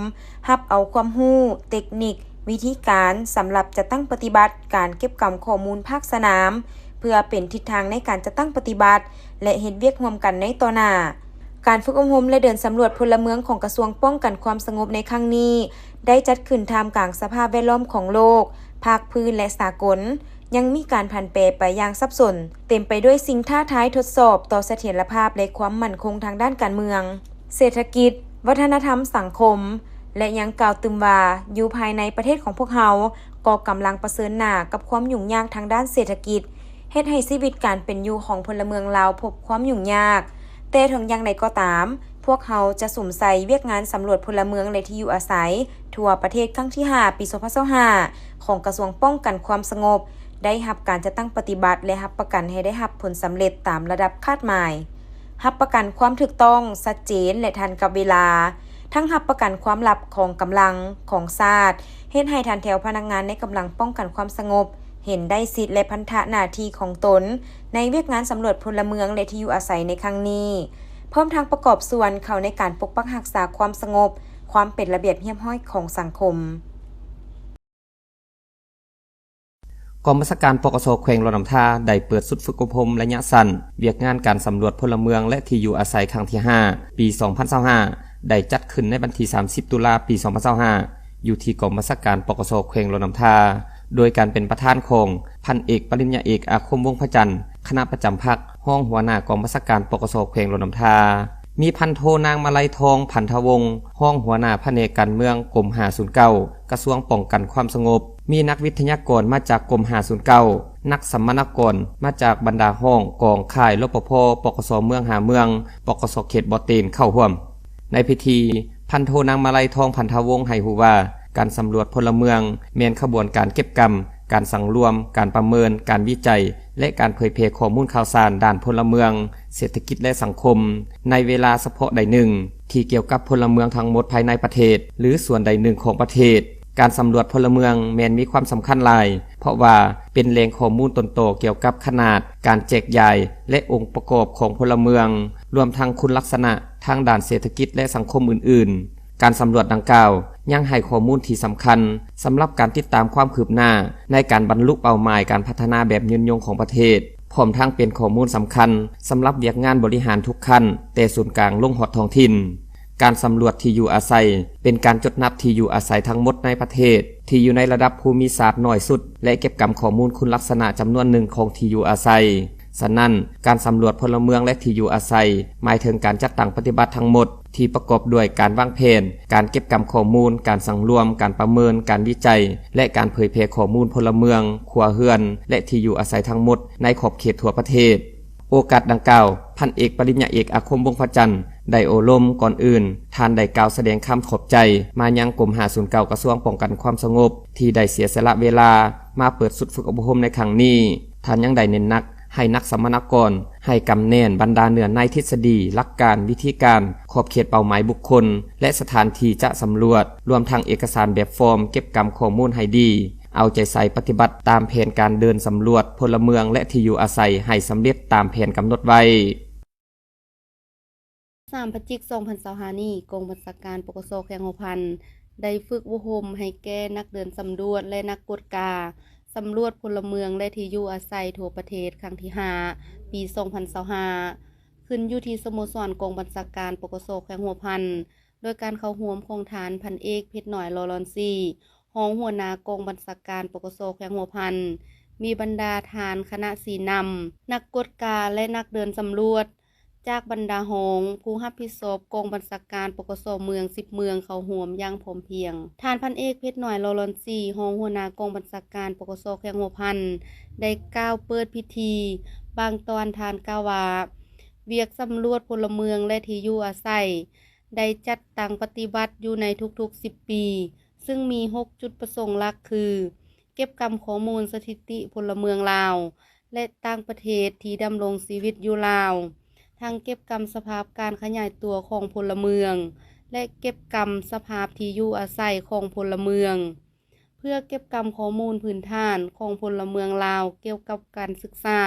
ຮັບເອົາຄວາມຮູ້, ເຕັກນິກ, ວິທີການສຳລັບຈັດຕັ້ງປະຕິບັດການເກັບກຳຂໍ້ມູນພາກສະໜາມ ເພື່ອເປັນທິດທາງໃນການຈັດຕັ້ງປະຕິບັດ ແລະ ເຮັດວຽກຮ່ວມກັນໃນຕໍ່ໜ້າ. ການຝຶກອົບຮົມ ແລະ ເດີນສຳຫຼວດພົນລະເມືອງຂອງກະຊວງປ້ອງກັນຄວາມສະຫງົບໃນຄັ້ງນີ້ ໄດ້ຈັດຂຶ້ນທ່າມກາງສະພາບແວດລ້ອມຂອງໂລກ, ພາກພື້ນ ແລະ ສາກົນ ຍັງມີການຜັນແປໄປຢ່າງສັບສົນ, ເຕັມໄປດ້ວຍສິ່ງທ້າທາຍທົດສອບຕໍ່ສະຖຽນລະພາບ ແລະ ຄວາມໝັ້ນຄົງທາງດ້ານການເມືອງ, ເສດຖະກິດ, ວັດທະນະທຳ, ສັງຄົມ ແລະ ຍັງກ່າວຕື່ມວ່າ, ຢູ່ພາຍໃນປະເທດຂອງພວກເຮົາກໍກຳລັງປະເຊີນໜ້າກັບຄວາມຫຍຸ້ງຍາກທາງດ້ານເສດຖະກິດ, ເຮັດໃຫ້ຊີວິດການເປັນຢູ່ຂອງພົນລະເມືອງລາວພົບຄວາມຫຍຸ້ງຍາກ. ແຕ່ເຖິງຢ່າງໃດກໍຕາມ, ພວກເຮົາຈະສຸມໃສ່ວຽກງານສຳຫຼວດພົນລະເມືອງ ແລະ ທີ່ຢູ່ອາໄສທົ່ວປະເທດຄັ້ງທີຫ້າ ປີສອງພັນຊາວຫ້າ ຂອງກະຊວງປ້ອງກັນຄວາມສະຫງົບ ໄດ້ຮັບການຈັດຕັ້ງປະຕິບັດ ແລະ ຮັບປະກັນໃຫ້ໄດ້ຮັບຜົນສຳເລັດຕາມລະດັບຄາດໝາຍ, ຮັບປະກັນຄວາມຖືກຕ້ອງ, ຊັດເຈນ ແລະ ທັນກັບເວລາ, ທັງຮັບປະກັນຄວາມລັບຂອງກຳລັງ, ຂອງຊາດ, ເຮັດໃຫ້ຖັນແຖວພະນັກງານໃນກຳລັງປ້ອງກັນຄວາມສະຫງົບ ເຫັນໄດ້ສິດ ແລະ ພັນທະໜ້າທີ່ຂອງຕົນໃນວຽກງານສຳຫຼວດພົນລະເມືອງ ແລະ ທີ່ຢູ່ອາໄສໃນຄັ້ງນີ້, ພ້ອມທັງປະກອບສ່ວນເຂົ້າໃນການປົກປັກຮັກສາຄວາມສະຫງົບ, ຄວາມເປັນລະບຽບຮຽບຮ້ອຍຂອງສັງຄົມ. ກອງບັນຊາການ ປກສ ແຂວງຫຼວງນ້ຳທາ ໄດ້ເປີດຊຸດຝຶກອົບຮົມໄລຍະສັ້ນ ວຽກງານການສຳຫຼວດພົນລະເມືອງ ແລະ ທີ່ຢູ່ອາໄສ ຄັ້ງທີຫ້າ ປີສອງພັນຊາວຫ້າ ໄດ້ຈັດຂຶ້ນໃນວັນທີສາມສິບ ຕຸລາ ປີສອງພັນຊາວຫ້າ ຢູ່ທີ່ກອງບັນຊາການ ປກສ ແຂວງຫຼວງນ້ຳທາ ໂດຍການເປັນປະທານຂອງ ພັນເອກ ປະລິນຍາເອກ ອາຄົມ ວົງພະຈັນ ຄະນະປະຈຳພັກ, ຮອງຫົວໜ້າກອງບັນຊາການ ປກສ ແຂວງຫຼວງນ້ຳທາ, ມີພັນໂທ ນາງ ມາໄລທອງ ພັນທະວົງ ຮອງຫົວໜ້າພະແນກການເມືອງ ກົມຫ້າສູນເກົ້າ ກະຊວງປ້ອງກັນຄວາມສະຫງົບ, ມີນັກວິທະຍາກອນມາຈາກກົມຫ້າສູນເກົ້າ, ນັກສຳມະນາກອນມາຈາກບັນດາຫ້ອງກອງຄ້າຍ ລປພ ປກສ ເມືອງຫ້າເມືອງ, ປກສ ເຂດບໍ່ເຕັນ ເຂົ້າຮ່ວມ. ໃນພິທີ, ພັນໂທ ນາງ ມາໄລທອງ ພັນທະວົງ ໃຫ້ຮູ້ວ່າ, ການສຳຫຼວດພົນລະເມືອງ ແມ່ນຂະບວນການເກັບກຳ, ການສັງລວມ, ການປະເມີນ, ການວິໄຈ ແລະ ການເຜີຍແຜ່ຂໍ້ມູນຂ່າວສານດ້ານພົນລະເມືອງ, ເສດຖະກິດ ແລະ ສັງຄົມ ໃນເວລາສະເພາະໃດໜຶ່ງ ທີ່ກ່ຽວກັບພົນລະເມືອງທັງໝົດພາຍໃນປະເທດ ຫຼື ສ່ວນໃດໜຶ່ງຂອງປະເທດ. ການສຳຫຼວດພົນລະເມືອງແມ່ນມີຄວາມສຳຄັນຫຼາຍ ເພາະວ່າເປັນແຫຼ່ງຂໍ້ມູນຕົ້ນຕໍກ່ຽວກັບຂະໜາດ, ການແຈກຢາຍ ແລະ ອົງປະກອບຂອງພົນລະເມືອງ, ລວມທັງຄຸນລັກສະນະທາງດ້ານເສດຖະກິດ ແລະ ສັງຄົມອື່ນໆ. ການສຳຫຼວດດັ່ງກ່າວຍັງໃຫ້ຂໍ້ມູນທີ່ສຳຄັນສຳລັບການຕິດຕາມຄວາມຄືບໜ້າໃນການບັນລຸເປົ້າໝາຍການພັດທະນາແບບຍືນຍົງຂອງປະເທດ, ພ້ອມທັງເປັນຂໍ້ມູນສຳຄັນສຳລັບວຽກງານບໍລິຫານທຸກຂັ້ນ, ແຕ່ສູນກາງລົງຮອດທ້ອງຖິ່ນ. ການສຳຫຼວດທີ່ຢູ່ອາໄສ ເປັນການຈົດນັບທີ່ຢູ່ອາໄສທັງໝົດໃນປະເທດ ທີ່ຢູ່ໃນລະດັບພູມິສາດໜ້ອຍສຸດ ແລະ ເກັບກຳຂໍ້ມູນຄຸນລັກສະນະຈຳນວນໜຶ່ງຂອງທີ່ຢູ່ອາໄສ. ສະນັ້ນ, ການສຳຫຼວດພົນລະເມືອງ ແລະ ທີ່ຢູ່ອາໄສ ໝາຍເຖິງການຈັດຕັ້ງປະຕິບັດທັງໝົດ ທີ່ປະກອບດ້ວຍການວາງແຜນ, ການເກັບກຳຂໍ້ມູນ, ການສັງລວມ, ການປະເມີນ, ການວິໄຈ ແລະ ການເຜີຍແຜ່ຂໍ້ມູນພົນລະເມືອງ, ຄົວເຮືອນ ແລະ ທີ່ຢູ່ອາໄສທັງໝົດໃນຂອບເຂດທົ່ວປະເທດ. ໂອກາດດັ່ງກ່າວ, ພັນເອກ ປະລິນຍາເອກ ອາຄົມ ວົງພະຈັນ ໄດ້ໂອ້ລົມ. ກ່ອນອື່ນ, ທ່ານໄດ້ກ່າວສະແດງຄຳຂອບໃຈມາຍັງກົມຫ້າສູນເກົ້າ ກະຊວງປ້ອງກັນຄວາມສະຫງົບ ທີ່ໄດ້ເສຍສະຫຼະເວລາມາເປີດຊຸດຝຶກອົບຮົມໃນຄັ້ງນີ້. ທ່ານຍັງໄດ້ເນັ້ນໜັກໃຫ້ນັກສຳມະນາກອນ ໃຫ້ກຳແໜ້ນບັນດາເນື້ອໃນທິດສະດີ, ຫຼັກການ, ວິທີການ, ຂອບເຂດເປົ້າໝາຍບຸກຄົນ ແລະ ສະຖານທີ່ຈະສຳຫຼວດ, ລວມທັງເອກະສານແບບຟອມເກັບກຳຂໍ້ມູນໃຫ້ດີ, ເອົາໃຈໃສ່ປະຕິບັດຕາມແຜນການເດີນສຳຫຼວດພົນລະເມືອງ ແລະ ທີ່ຢູ່ອາໄສໃຫ້ສຳເລັດຕາມແຜນກຳນົດໄວ້. ສາມພະຈິກ ສອງພັນຊາວຫ້ານີ້, ກອງບັນຊາການ ປກສ ແຂວງຫົວພັນ ໄດ້ຝຶກອົບຮົມໃຫ້ແກ່ນັກເດີນສຳຫຼວດ ແລະ ນັກກວດກາສຳຫຼວດພົນລະເມືອງ ແລະ ທີ່ຢູ່ອາໄສທົ່ວປະເທດ ຄັ້ງທີຫ້າ ປີສອງພັນຊາວຫ້າ ຂຶ້ນຢູ່ທີ່ສະໂມສອນກອງບັນຊາການ ປກສ ແຂວງຫົວພັນ ໂດຍການເຂົ້າຮ່ວມຂອງທ່ານ ພັນເອກ ເພັດນ້ອຍ ຫຼໍ່ຫຼອນສີ ຮອງຫົວໜ້າກອງບັນຊາການ ປກສ ແຂວງຫົວພັນ, ມີບັນດາທ່ານຄະນະຊີ້ນຳ, ນັກກວດກາ ແລະ ນັກເດີນສຳຫຼວດ ຈາກບັນດາຮອງຜູ້ຮັບຜິດຊອບກອງບັນຊາການ ປກສ ເມືອງ ສິບເມືອງ ເຂົ້າຮ່ວມຢ່າງພ້ອມພຽງ. ທ່ານ ພັນເອກ ເພັດນ້ອຍ ຫຼໍ່ຫຼອນສີ ຮອງຫົວໜ້າກອງບັນຊາການ ປກສ ແຂວງຫົວພັນ ໄດ້ກ່າວເປີດພິທີ. ບາງຕອນທ່ານກ່າວວ່າ ວຽກສຳຫຼວດພົນລະເມືອງ ແລະ ທີ່ຢູ່ອາໄສ ໄດ້ຈັດຕັ້ງປະຕິບັດຢູ່ໃນທຸກໆສິບປີ, ຊຶ່ງມີຫົກຈຸດປະສົງຫຼັກຄື ເກັບກຳຂໍ້ມູນສະຖິຕິພົນລະເມືອງລາວ ແລະ ຕ່າງປະເທດທີ່ດຳລົງຊີວິດຢູ່ລາວ, ທັງເກັບກຳສະພາບການຂະຫຍາຍຕົວຂອງພົນລະເມືອງ ແລະ ເກັບກຳສະພາບທີ່ຢູ່ອາໄສຂອງພົນລະເມືອງ. ເພື່ອເກັບກຳຂໍ້ມູນພື້ນຖານຂອງພົນລະເມືອງລາວກ່ຽວກັບການສຶກສາ,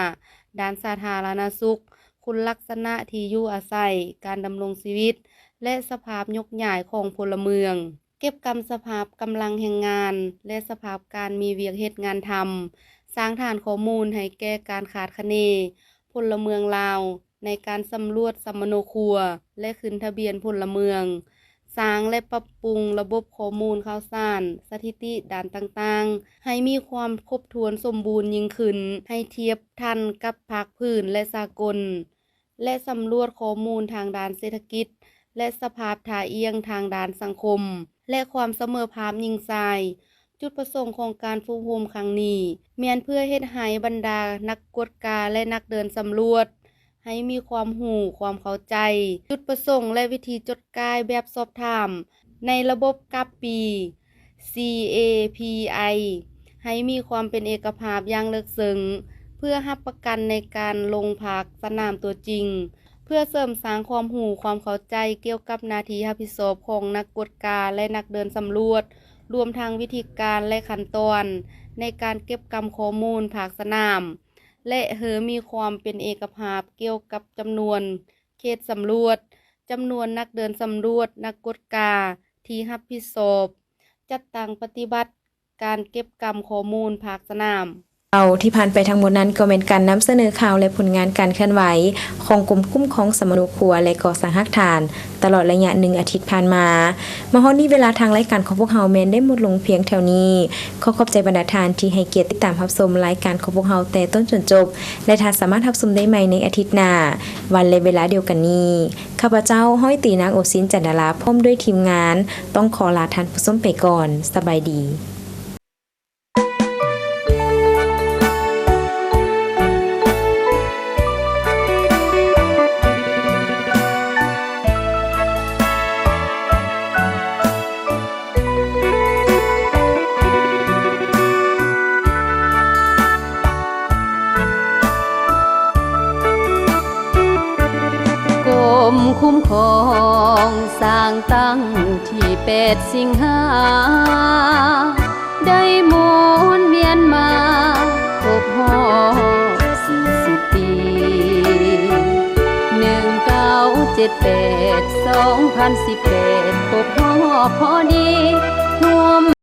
ດ້ານສາທາລະນະສຸກ, ຄຸນລັກສະນະທີ່ຢູ່ອາໄສ, ການດຳລົງຊີວິດ ແລະ ສະພາບຍົກຍ້າຍຂອງພົນລະເມືອງ, ເກັບກຳສະພາບກຳລັງແຮງງານ ແລະ ສະພາບການມີວຽກເຮັດງານທຳ, ສ້າງຖານຂໍ້ມູນໃຫ້ແກ່ການຄາດຄະເນພົນລະເມືອງລາວ ໃນການສຳຫຼວດສຳມະໂນຄົວ ແລະ ຂຶ້ນທະບຽນພົນລະເມືອງ, ສ້າງ ແລະ ປັບປຸງລະບົບຂໍ້ມູນຂ່າວສານ, ສະຖິຕິດ້ານຕ່າງໆ ໃຫ້ມີຄວາມຄົບຖ້ວນສົມບູນຍິ່ງຂຶ້ນ ໃຫ້ທຽບທັນກັບພາກພື້ນ ແລະ ສາກົນ, ແລະ ສຳຫຼວດຂໍ້ມູນທາງດ້ານເສດຖະກິດ ແລະ ສະພາບທ່າອ່ຽງທາງດ້ານສັງຄົມ ແລະ ຄວາມສະເໝີພາບຍິງຊາຍ. ຈຸດປະສົງຂອງການຝຶກອົບຮົມຄັ້ງນີ້ ແມ່ນເພື່ອເຮັດໃຫ້ບັນດານັກກວດກາ ແລະ ນັກເດີນສຳຫຼວດ ໃຫ້ມີຄວາມຮູ້ຄວາມເຂົ້າໃຈ. ຈຸດປະສົງ ແລະ ວິທີຈົດກ່າຍແບບສອບຖາມໃນລະບົບກັບປີ ຊີເອພີໄອ ໃຫ້ມີຄວາມເປັນເອກະພາບຢ່າງເລິກເຊິ່ງ ເພື່ອຮັບປະກັນໃນການລົງພາກສະໜາມຕົວຈິງ. ເພື່ອເສີມສ້າງຄວາມຮູ້ຄວາມເຂົ້າໃຈກ່ຽວກັບໜ້າທີ່ຮັບຜິດຊອບຂອງນັກກວດກາ ແລະ ນັກເດີນສຳຫຼວດ, ລວມທັງວິທີການ ແລະ ຂັ້ນຕອນໃນການເກັບກຳຂໍ້ມູນພາກສະໜາມ ແລະ ເຮີມີຄວາມເປັນເອກະພາບກ່ຽວກັບຈຳນວນເຂດສຳຫຼວດ, ຈຳນວນນັກເດີນສຳຫຼວດ, ນັກກວດກາທີ່ຮັບຜິດຊອບ ຈັດຕັ້ງປະຕິບັດ ການເກັບກຳຂໍ້ມູນພາກສະໜາມ. ເອົາ ທີ່ຜ່ານໄປທັງໝົດນັ້ນກໍແມ່ນການນຳສະເໜີຂ່າວ ແລະ ຜົນງານການເຄື່ອນໄຫວຂອງກົມຄຸ້ມຄອງສຳມະໂນຄົວ ແລະ ກໍ່ສ້າງຮາກຖານ ຕະຫຼອດໄລຍະໜຶ່ງອາທິດຜ່ານມາ. ມາຮອດນີ້ເວລາທາງລາຍການຂອງພວກເຮົາແມ່ນໄດ້ໝົດລົງພຽງເທົ່ານີ້. ຂໍຂອບໃຈບັນດາທ່ານທີ່ໃຫ້ກຽດຕິດຕາມຮັບຊົມລາຍການຂອງພວກເຮົາແຕ່ຕົ້ນຈົນຈົບ ແລະ ທ່ານສາມາດຮັບຊົມໄດ້ໃໝ່ໃນອາທິດໜ້າ ວັນ ແລະ ເວລາດຽວກັນນີ້. ຂ້າພະເຈົ້າ ຮ້ອຍຕີນາງ ໂອຊິນ ຈັນດາລາ ພ້ອມດ້ວຍທີມງານ ຕ້ອງຂໍລາທ່ານຜູ້ຊົມໄປກ່ອນ. ສະບາຍດີ. ຄຸ້ມຄອງ ສ້າງຕັ້ງທີແປດສິງຫາ ໄດ້ໝູນວຽນມາຄົບຮອບສີ່ສິບປີ ໜຶ່ງເກົ້າເຈັດແປດ ສອງພັນສິບແປດ ຄົບຮອບພໍດີ ຮ່ວມ